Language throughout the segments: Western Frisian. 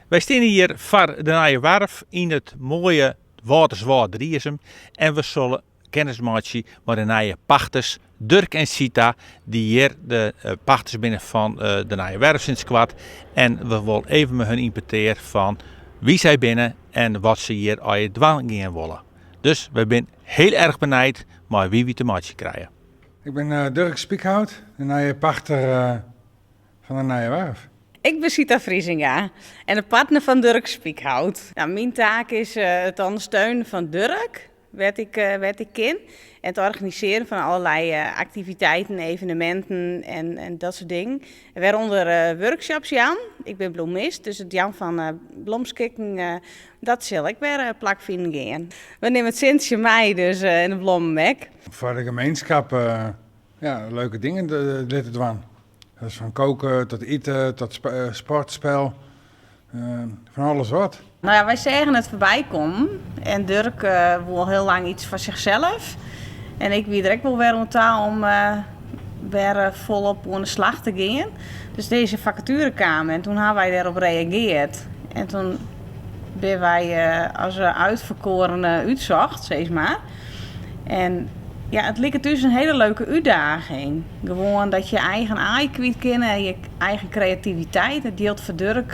Wy steane hjir foar de Nije Werf yn it moaie Wâlterswâld-Driezum en we sille kennis meitsje mei de nije pachters Durk en Sita, dy't hjir de pachters binne fan de Nije Werf sinds koart. En we wolle even mei hun yn petear fan wie sy binne en wat se hjir allegear dwaan gean wolle. Dus wy binne hiel erch benijd mei wie wy te meitsjen krije. Ik bin Durk Spiekhout, de nije pachter fan de Nije Werf. Ik bin Sita Vriezinga en de partner fan Durk Spiekhout. Nou, myn taak is it ûndersteunen fan Durk, wêr't ik, wêr't ik kin. En it organisearjen fan allerlei aktiviteiten, eveneminten en dat soart dingen. Wêrûnder workshops jaan. Ik bin bloemist, dus it jaan fan blomskikken, dat sil ek wer plakfinen gean. We nimme it sintsje mei dus en de blommen ek. Foar de gemeenskap ja, leuke dingen litte dwaan. Dat is fan koken tot iten tot sportspel, fan alles wat. Nou ja, wy seagen it foarby kommen en Durk woe al hiel lang iets foar sichsels. En ik wie der ek wol wer oan ta om wer folop oan de slach te gean. Dus dizze fakatuere kaam en toen ha wy dêrop reageard. En toen binne wy as uitverkorene útsocht, sis mar. En ja, it liket ús in hiele leuke útdaging. Gewoan dat je eigen aai kwyt kinne en je eigen kreativiteit. Dat jildt foar Durk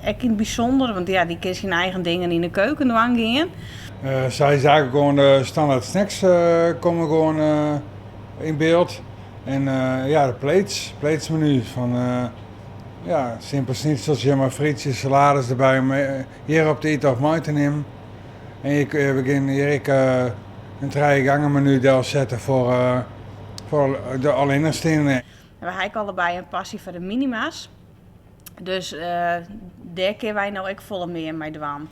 ek yn it bysûnder, want ja, dy kin syn eigen dingen yn de keuken dwaan gean. Sy zagen gewoan de standaard snacks komme gewoan yn byld. En ja, de plates, platesmenu fan ja, simpel snitseltsje mei frytsjes, salades derby om hjir op te iten of mei te nimmen. En je, we gean hjir ek in trijegangenmenu delsette foar, foar de allinnichsteanden. We ha ek allebei in passy foar de minima's. Dus dêr kinne wy no ek folle mear mei dwaan.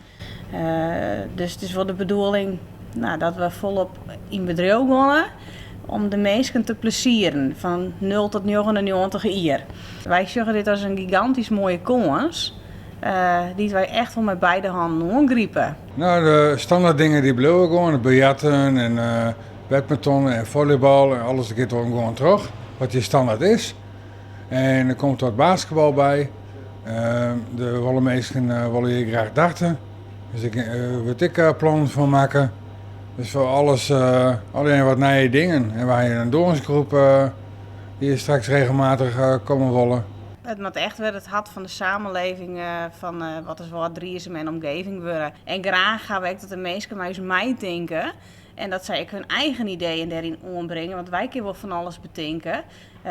Dus it is wol de bedoeling nou, dat we folop yn bedriuw geane om de minsken te plezieren fan 0 tot 99 jier. Wy sjogge dit as in gigantysk moaie kâns. Dy't wy echt wol mei beide hannen oangripe. Nou, de standaard dingen dy bliuwe gewoan. De biljarten en badminton en folleybal en alles giet wol gewoan troch. Wat hjir standaard is. En der komt wat basketbal by. Der wolle minsken wolle hjir graach darte. Dus ik wurdt ek plannen fan makke. Dus foar alles, allegear wat nije dingen. En wy ha in dânsgroep dy't straks regelmatich komme wolle. It moat echt wer it hart fan de samenleving fan Wâlterswâld, Driezum en omgeving wurde. En graach ha we ek dat de minsken mei ús meitinke en dat sy ek hun eigen ideeën dêryn oanbringe, want wy kinne wol fan alles betinke,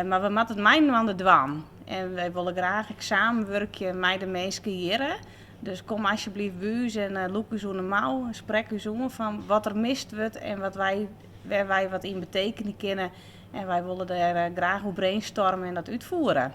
mar we moatte it mei-inoar dwaan. En wy wolle graach ek samenwurkje mei de minsken hjirre. Dus kom asjebleaft by ús en lûk ús oan de mou en sprek ús oan fan wat der mist wurdt en wat wy, wêr wy wat yn betekenje kinne. En wy wolle dêr graach oer brainstorme en dat útfiere.